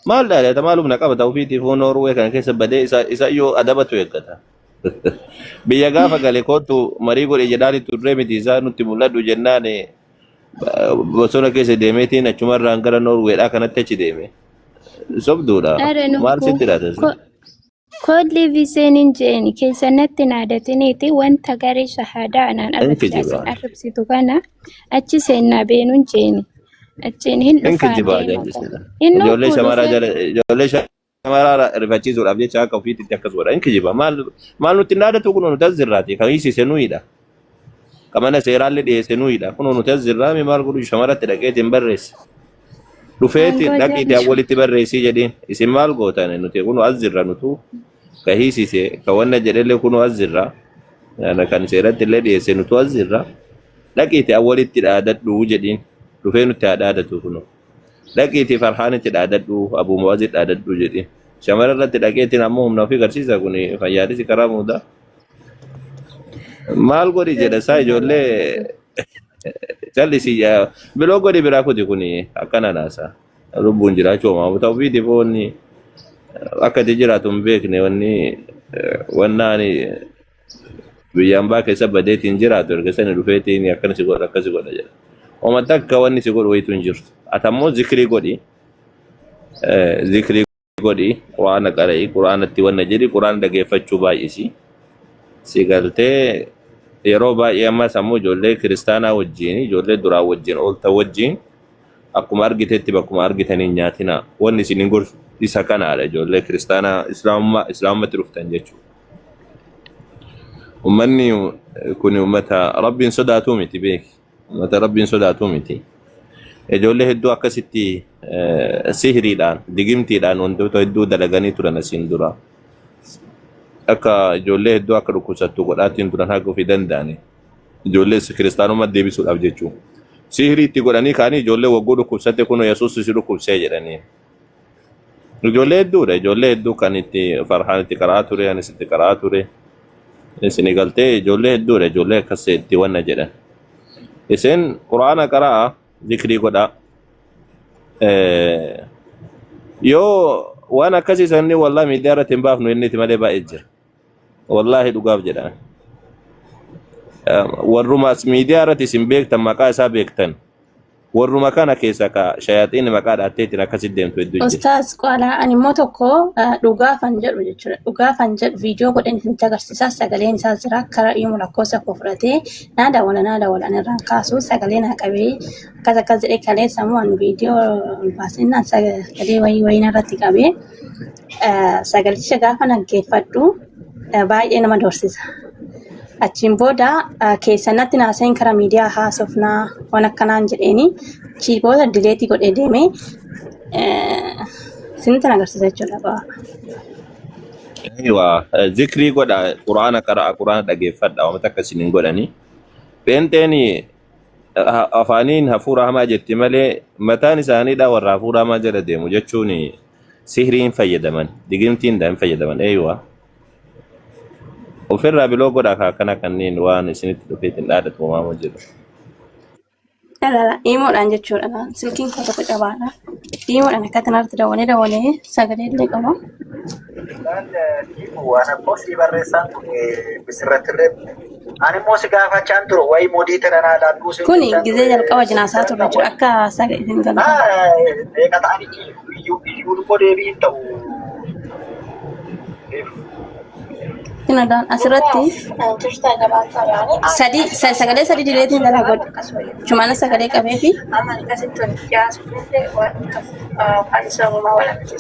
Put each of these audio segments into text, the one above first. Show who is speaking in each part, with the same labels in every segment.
Speaker 1: Maal dhaadata maal humna qabata ofiitiif hoo Noorwee kana keessa badee isa isa yoo adabatu eeggata. Biyya gaafa gale kootu marii godhe jedhaan turree miti isaa nutti mul'adhu jennaan bosona keessa deemeetiin achumarraan gara Noorweedhaa kanatti achi deeme. Sobduudha.
Speaker 2: Are
Speaker 1: Maal
Speaker 2: nuku
Speaker 1: sitti dhaadata?
Speaker 2: koodli viseeniin jeeni keessa natti naadatiniiti wanta garee shahaadaa anaan
Speaker 1: Hin
Speaker 2: arrabsiisin
Speaker 1: kijibaa.
Speaker 2: arrabsitu kana achi seennaa beenuun jeeni. Achiin hin
Speaker 1: Hin
Speaker 2: dhufaa
Speaker 1: kijibaa
Speaker 2: deema kun.
Speaker 1: jaallisudha.
Speaker 2: Innuu
Speaker 1: Ijoollee
Speaker 2: kun
Speaker 1: shamaraa
Speaker 2: dhufee
Speaker 1: jala ijoollee shamaraa rifachiisuudhaaf jecha akka ofiitti akkas godha. Hin kijiba. Maal maal nutti hin dhaadatu kun nuti as jirraati. Kan hiisise nuyidha. Kan mana seeraallee dhiyeesse nuyidha. Kun nuti as jirraa mi maal godhu shamaratti dhaqeetiin hin barreesse. Dhufeetiin
Speaker 2: aangoo
Speaker 1: dhaqiitii
Speaker 2: jaallisu.
Speaker 1: awwalitti barreessii jedhiin. Isin maal gootan nuti kun as jirra nutu ka hiisise ka wanna jedhellee kun as jirra. Kan seeratti illee dhiyeesse nutu as jirra. Dhaqiitii awwalitti dhaadadhu jedhiin. Dhufee nutti haa dhaadatu kunoo. Dhaqiitii Farhaanitti dhaadadhu, Abuu Mu'aazitti dhaadadhu jedhiin. Shamara irratti dhaqeetiin ammoo humna ofii garsiisa kun fayyaalisi karaa muudaa. Maal godhi jedha isaa ijoollee callisii biloo godhi biraa kuti kun akkana naasa. Lubbuun jiraachuu homaa ta'u ofiitiif wanni akka itti jiraatu hin beekne wanni wannaan Biyya ambaa keessa badeetiin jiraatu erga sani dhufeetiin akkana si godha akkasi godha jedha. Oma takka wanni si godhu wayitu hin jirtu. Ati ammoo zikrii godhi. Zikrii godhi quraana qara'i quraanatti wanna jedhi quraana dhageeffachuu baay'isi. Si galtee yeroo baay'ee ammas ammoo ijoollee kiristaanaa wajjin ijoollee duraa wajjin oolta wajjin akkuma argitetti bakkuma argitanii hin nyaatinaa. Wanni isin hin gorsu isa kanaadha ijoollee kiristaanaa islaamummaa islaamumatti dhuftan jechuudha. Ummanni kun ummata Rabbiin sodaatuu miti beeki. Ummata Rabbiin sodaatuu miti. Ijoollee hedduu akkasitti sihiriidhaan, digimtiidhaan wantoota hedduu dalaganii turan asiin dura. Akka ijoollee hedduu akka dhukkubsattu godhaatiin turan haga ofii danda'ani. Ijoollee kiristaanummaa deebisuudhaaf jechuudha. Sihirii itti godhanii kaanii ijoollee wagguu dhukkubsatte kun Yesuus si dhukkubsee jedhanii. Ijoollee hedduudha. Ijoollee hedduu kan itti Farhaan itti qara'aa ture, anis itti qara'aa ture. Isin galtee ijoollee hedduudha. Ijoollee akkas itti wanna jedhan. Isin Qur'aana qara'aa, zikrii godhaa. Yoo waan akkasii sanni wallahi miidiyaa irratti hin baafnu inni malee baay'ee jira. Wallaahi dhugaaf jedhaan. Warruma as miidiyaa irratti isin beektan maqaa isaa beektan. Warruma kana keessa ka shayaaxiinni maqaa dhaatteetiin akkasitti deemtu hedduu jira.
Speaker 3: Ustaaz Qaalaa ani immoo tokko dhugaafan jedhu jechuudha. Dhugaafan jedhu viidiyoo godheen isinitti agarsiisa. Sagaleen isaa jira. Karaa yommuu lakkoofsa koo fudhatee naa dawwala naa dawwala ani irraan kaasu sagalee naa qabee akkas akkas jedhee kaleessa immoo ani viidiyoo ol baasennaan sagalee wayii wayii narratti qabee sagalicha gaafa dhaggeeffadhu baay'ee nama doorsisa. Achiin booda keessan natti naaseen karaa miidiyaa haasofnaa waan akkanaan jedheeni achii booda dileetii godhee deemee isinitti agarsiisa jechuudha. Ba'aa.
Speaker 1: Eeywa, zikrii godha, quraana qara'a, quraana dhageeffadha, wanta akka isin hin godhani. Pheenxeen afaaniin hafuura hamaa jetti malee mataan isaaniidha warra hafuura hamaa jala deemu jechuun sihriin fayyadaman, digimtiin hin fayyadaman. Eeywa. Ofirraa biloo godhaa kaa akkana kanneen waan isinitti dhufeetiin dhaadatu uumamu jiru.
Speaker 3: Ilaala iimoodhaan jechuudha. Silkiin koo tokko cabaadha. Iimoodhaan akka kanarratti dawalee dawalee sagalee illee qaba.
Speaker 4: Waan akkoo sii barreessaan kun sirratti illee ani immoo si gaafachaan ture wayi modii tana naa laadhuu si
Speaker 3: Kuni gizee jalqaba jinaasaa turre jechuudha. Akka sagalee hin galu.
Speaker 4: Meeqa ta'anii iyyuu iyyuun immoo deebii hin ta'u.
Speaker 3: Sinadaan asirratti sadii sagalee sadii dileetiin dala godhe. Chumaana sagalee qabee fi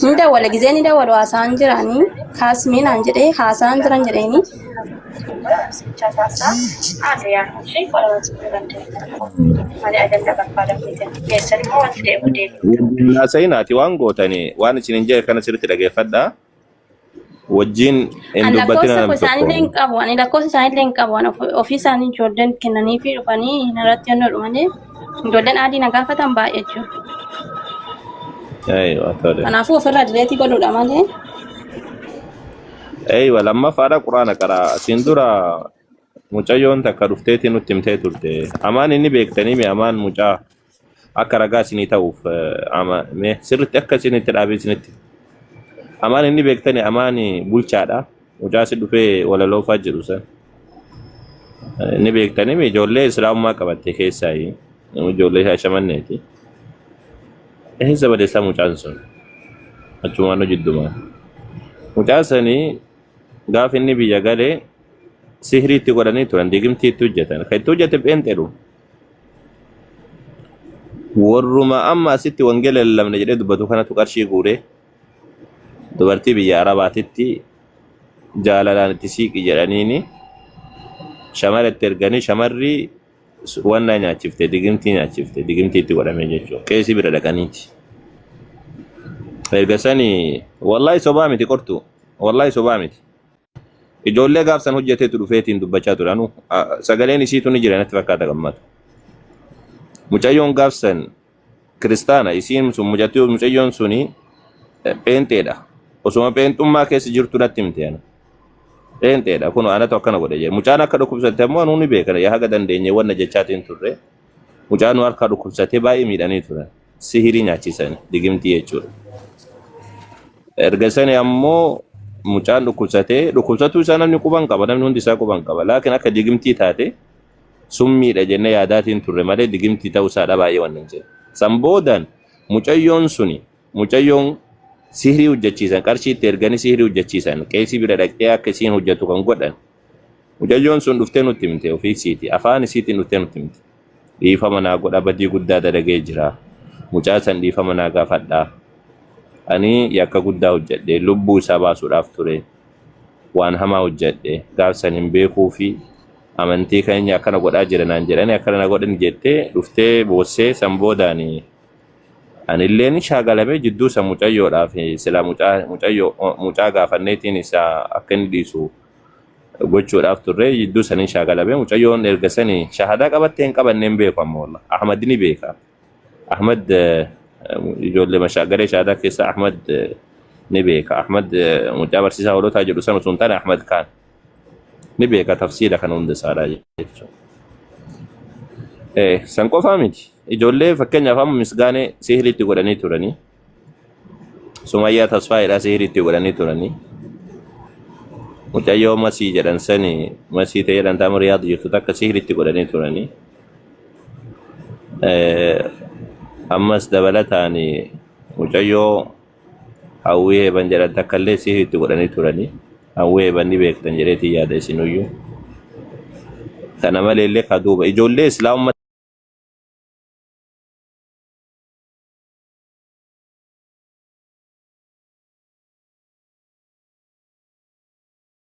Speaker 3: ni dawwala gizee ni dawwalu haasa'an jiranii kaasmii naan jedhee haasa'an jiran jedheeni.
Speaker 1: Wajjin haasa'inaati waan gootanii waan isin hin jedhe kana sirriitti dhageeffadhaa. Wajjin hin
Speaker 3: Ani
Speaker 1: dubbatina
Speaker 3: lakkoofsa
Speaker 1: nam
Speaker 3: koo isaanillee hin
Speaker 1: tokko.
Speaker 3: qabu. Ani lakkoofsa isaanillee hin qabu. Ani ofii isaanii ijoolleen kennanii fi dhufanii irratti yennoo dhumanii ijoolleen adii na gaafatan baay'ee jiru.
Speaker 1: Eeywa tole.
Speaker 3: Kanaafuu ofirraa dileetii godhuudha malee.
Speaker 1: Eeywa lammaffaadha quraana qaraa. Asiin dura mucayyoon takka dhufteetii nutti himtee turte. Amaan inni beektanii mi amaan mucaa. Akka ragaa isinii ta'uuf mee sirriitti akka isinitti dhaabee isinitti. Amaan inni beektani amaan bulchaadha. Mucaa si dhufee walaloofaa jiru san. Inni beektani ijoollee islaamummaa qabatte keessaa ijoollee shaashamanneeti. Eessa badeessaa mucaan sun? Achumaan hojiddumaan. Mucaa sanii gaafa inni biyya galee sihrii itti godhanii turan digimtii itti hojjetan. Kan itti hojjete pheenxeedhu. Warruma amma asitti wangeela lallabne jedhee dubbatu kanatu qarshii guuree dubartii biyya Arabaatitti jaalalaan itti siiqi jedhaniini shamara itti erganii shamarri wannaa nyaachifte digimtii nyaachifte digimtii itti godhame jechuudha. Qeesii bira dhaqaniiti. Erga sanii wallaahi sobaa miti qortu wallaahi sobaa miti. Ijoollee gaafsan hojjeteetu dhufeetiin dubbachaa ture. Anu sagaleen isiitu ni jira natti fakkaata gammata. Mucayyoon gaafsan kiristaana isiin sun mucattii mucayyoon suni pheenxeedha. Osuma pheenxummaa keessa jirtu natti himte ana. Pheenxeedha kun anatu akkana godhe jedhe. Mucaan akka dhukkubsatte ammoo anuu ni beekana yaa haga dandeenye wanna jechaatiin turre. Mucaan nu harkaa dhukkubsatee baay'ee miidhanii turan. Sihirii nyaachisan digimtii jechuudha. Erga sani ammoo mucaan dhukkubsatee dhukkubsatuu isaa namni quban qaba namni hundi isaa quban qaba. Laakiin akka digimtii taate summiidha jennee yaadaatiin turre malee digimtii ta'uu isaadha baay'ee waan hin jedhu. San boodaan mucayyoon suni mucayyoon sihrii hojjechiisan qarshii itti erganii sihrii hojjechiisan qeesii bira dhaqxee akka isiin hojjetu kan godhan mucayyoon sun dhuftee nutti himte ofii isiiti afaan isiitiin dhuftee nutti himte. Dhiifama naa godha badii guddaa dalagee jira. Mucaa san dhiifama naa gaafadha. Ani yakka guddaa hojjedhe lubbuu isaa baasuudhaaf ture. Waan hamaa hojjedhe gaaf san hin beekuu fi amantii keenya akkana godhaa jira naan jedhani akkana na godhan jettee dhuftee boossee san boodaan anilleen shaagalamee jidduu san mucayyoodhaaf sila mucaa mucayyoo mucaa gaafanneetiin isa akka inni dhiisu gochuudhaaf turre jidduu sanii shaagalamee mucayyoon erga sanii shahadaa qabattee hin qabanne hin beeku amma wallah Ahmad ni beeka Ahmad ijoollee mashaagalee shahadaa keessa Ahmad ni beeka Ahmad mucaa barsiisaa hoolotaa jedhu san osoo hin taane Ahmad kaan ni beeka tafsiila kana hunda isaadha jechuudha. San qofaa miti. Ijoollee fakkeenyaaf amma misgaanee sihiriitti godhanii turanii. Sumayyaa Tasfaayidha sihiriitti godhanii turanii. Mucayyoo Masii jedhan sani Masii ta'ee jedhan taama Riyaad jirtu takka sihiriitti godhanii turanii. Ammas dabalataan mucayyoo Hawwii Heeban jedhan takka illee sihiriitti godhanii turanii. Hawwii Heeban ni beektan jedheetiin yaada isinuyyuu. Kana malee illee ka duuba ijoollee islaamummaa